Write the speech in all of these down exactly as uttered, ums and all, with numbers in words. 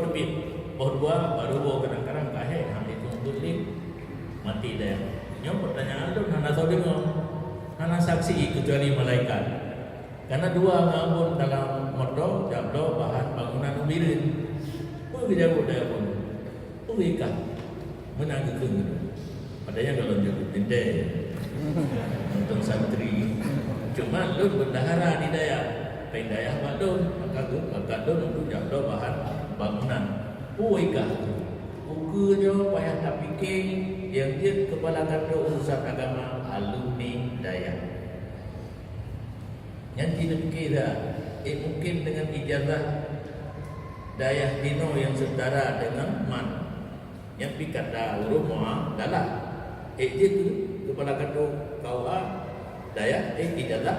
Teubiet. Boh dua, baru boh kadang-kadang ka hék, han lé teungeut lé, maté dayah. Nyoe peutanyaan lôn hana soe deungoe, hana saksi keucuali malaikat. Kana dua ngon Abon dalam moto, jak bloe bahan bangunan u Bireuen. Peue geujaweueb lé Abon? Peue kah? Meunan geukheun. Padahai nyan gohlom jeuet teuntèe. Untung santri. Cuma lôn bendahara di dayah. Péng dayah bak lôn, maka geupakat lôn untuk jak bloe bahan bangunan. Peue kah? Ukeue nyoe payah tapike, nyang jeuet keupala kantô urusan agama alumni dayah. Nyan cit neupike dah, eh, mungkin dengan ijazah dayah jinoe nyang seutara deungon man. Nyan pih kata ureueng muamalah. Eh, jeuet keu keupala kantô K U A dayah, eh, ijazah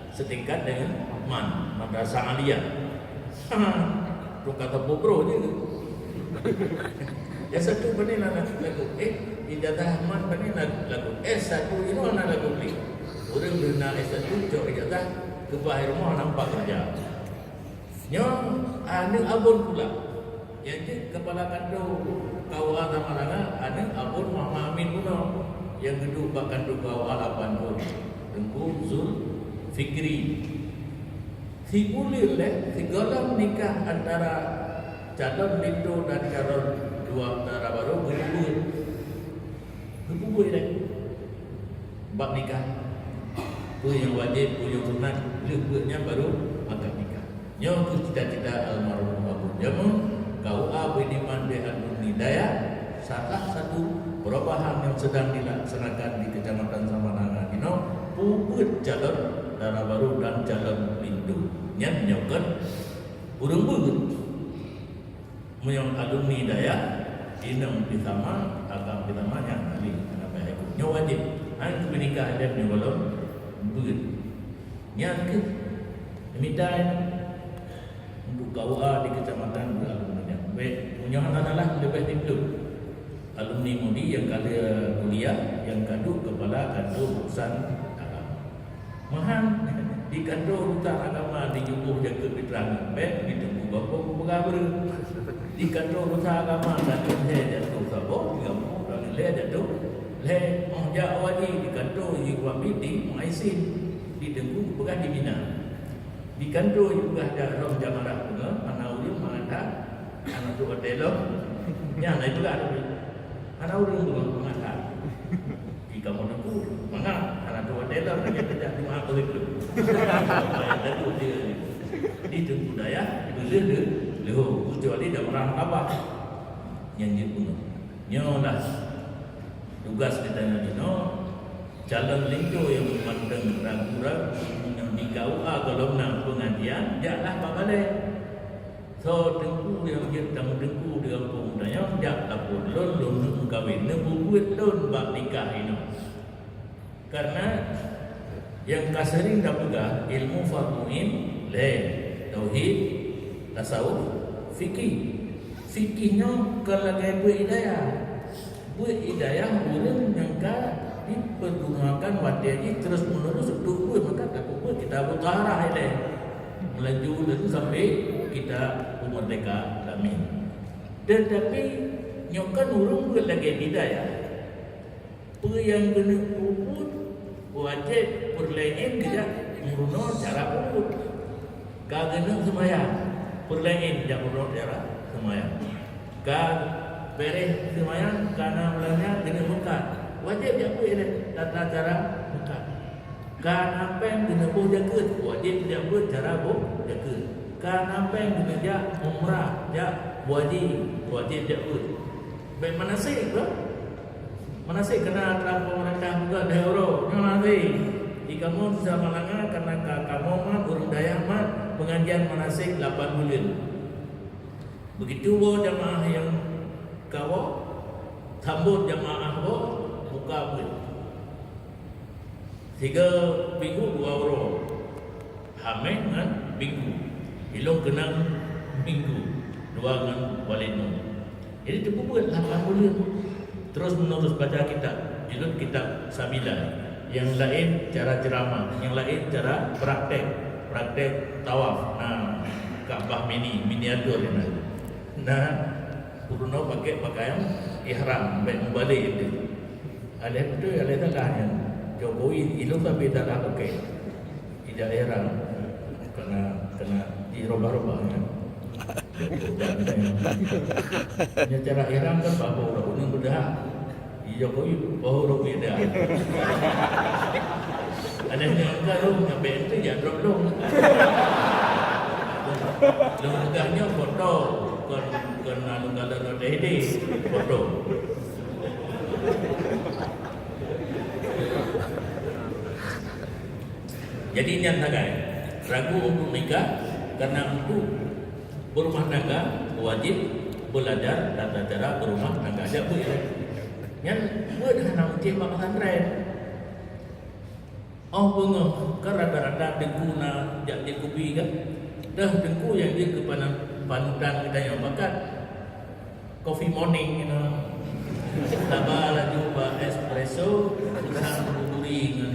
seutingkat deungon man, madrasah aliyah. Tukang sapu bro je. S satu pané na lagu, eh, ijazah man pané na lagu, S satu inoe na lagu lé. Ureueng deuna S satu cok ijazah, keubah rumoh nampak keureuja. Nyoe aneuk Abon pula. Nyang jeuet keupala kantô K U A Samalanga, aneuk Abon Muhammad Amin bunoe, nyang geuduek bak kantô K U A lapan thon, Teungku Zulfikri. Sibuleuen lé sigohlom nikah antara calon linto dan calon dua dara barô geupeubuet. Geupeubuet lé bab nikah. Peue nyang wajéb, peue nyang sunat, lheueh buet nyan barô akad nikah. Nyoe kheueh cita-cita almarhum Abon jameun, K U A Budiman di alumni dayah, salah satu perubahan yang sedang dilaksanakan di Kecamatan Samalanga jinoe, peubeuet calon dara barô dan calon linto. Nyan nyoe kon ureueng beuet. Meunyoe alumni dayah, inong pih sama, agam pih sama, nyan hana lé, hana payah ikot. Nyoe wajéb. Hana keu meunikah lé nyoe gohlom beuet. Nyan kheueh mita nyan untuk K U A di kecamatan beuet alumni nyan. Bèk, meunyoe hana salah leubeh siplôh alumni MUDI nyang ka lheueh kuliah nyang ka duek keupala kantô urusan agama. Meuhan di kantô urusan agama di Juboh Jakeuet Pitrang, bèk di Teungku Gampông peugah breueh. Di kantô urusan agama ka lheueh jatuh saboh, di Gampông ka lheueh jatuh lhèe. Óh jak u Haji di kantô Ibu Abi di Muaisin, di Teungku peugah di Mina. Di kantô jipeugah jak lom jamarah beungoh, hana ureueng mangat that, hana trok watèe lom. Nyan na jipeugah tapi hana ureueng beungoh mangat that. Di kamoe Teungku mangat, hana trok watèe lom, lagèe tajak Jumat beureutu. Bayang lalu dia ni. Di Teungku dayah, beuleuh leuh, leuh, kecuali jamarah Aqabah. Nyang jeuet bunoe. Nyoe lah tugas geutanyoe jinoe, calon linto nyang mantong ragu-ragu meunyoe di K U A gohlom na peungajian, jaklah bak balèe. Soe teungku nyang jeuet tameuteungku di gampông tanyoe, jak lapor lôn, lôn neuk meukawen, neupeubuet lôn bak nikah inoe. Karena nyang ka seuring tapeugah ilmu fardhu ain lhèe, tauhid, tasawuf, fikih. Fikih nyoe kon lagèe beuet hidayah. Beuet hidayah ureueng nyang ka dipeudungakan watèe jih terus menerus untuk beuet, maka tapeubuet kitab Taharah ilèe. Meulaju laju sampai kitab Peumerdeka Lamin. Tetapi nyoe kan ureueng beuet lagèe hidayah. Peue nyang keuneuk peubuet, wajéb peureulèe nyan geujak meurunoe cara peubuet. Ka keuneuk seumayang, peureulèe nyan jak meurunoe cara seumayang. Ka bèrèh seumayang, ka na beulanja keuneuk meukat, wajéb jak beuet lé tata cara meukat. Ka na pèng keuneuk boh jakeuet, wajéb jak beuet cara boh jakeuet. Ka na pèng keuneuk jak umrah, jak haji, wajéb jak beuet. Bèk manasik bah. Manasik kana atra peumeurintah buka lhèe uroe. Nyoe na lé. Di kamoe Samalanga kana ka kamoe mat, ureueng dayah mat, peungajian manasik lapan buleuen. Beugitu woe jamaah nyang ka woe, sambot jamaah woe, buka beuet. Sigoe minggu dua uroe, Hamèh ngon Minggu. Ilôn keunong Minggu, dua ngon Walid Noe. Jadi teupeubuet lapan buleuen terus menerus baca kitab. Ilôn kitab Sabila, nyang laén cara ceramah, nyang laén cara praktek, praktek tawaf. Nah, Ka'bah mini, miniatur nyan. Nah, peurunoe pakai pakaian ihram, bèk mubalek teuh. Aléh beutôi, aléh salah nyan. Jokowi ilôn sabe salah pakai. Tidak ihram. Karena, karena dirubah-rubah nyan. Nyan cara ihram kan babu, babu ni mudah. Di Jokowi baru beda. Ada yang enggak lu, sampai itu ya drop lu. Lu pegang nyoe foto, kon, kon lalu kalau ada ini foto. Jadi nyan sagai ragu untuk nikah karena untuk berumah tangga wajib belajar tata cara berumah tangga. Aja buet ya. Nyan buet hana mungkin bak pesantren. Oh beungoh kan rata-rata teungku na jak jép kupi kan. Dah teungku yang dia ke panutan kita yang bakat. Coffee morning, you know. Saba laju bak espresso, pisang buburi ngon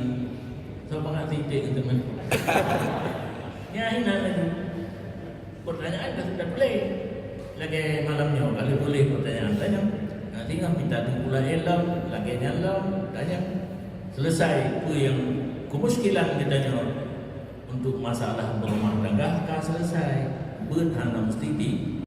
semangat titik gitu kan. Ya, ini laju. Pertanyaan ka sudah boleh. Lagi malam nyoe, kalau boleh pertanyaan tanya. Nanti kan minta tengkulak ilmu, lagi nyalam, tanya. Selesai apa yang kemuskilan kita nyoe untuk masalah berumah tangga ka selesai. Bukan hanya mesti di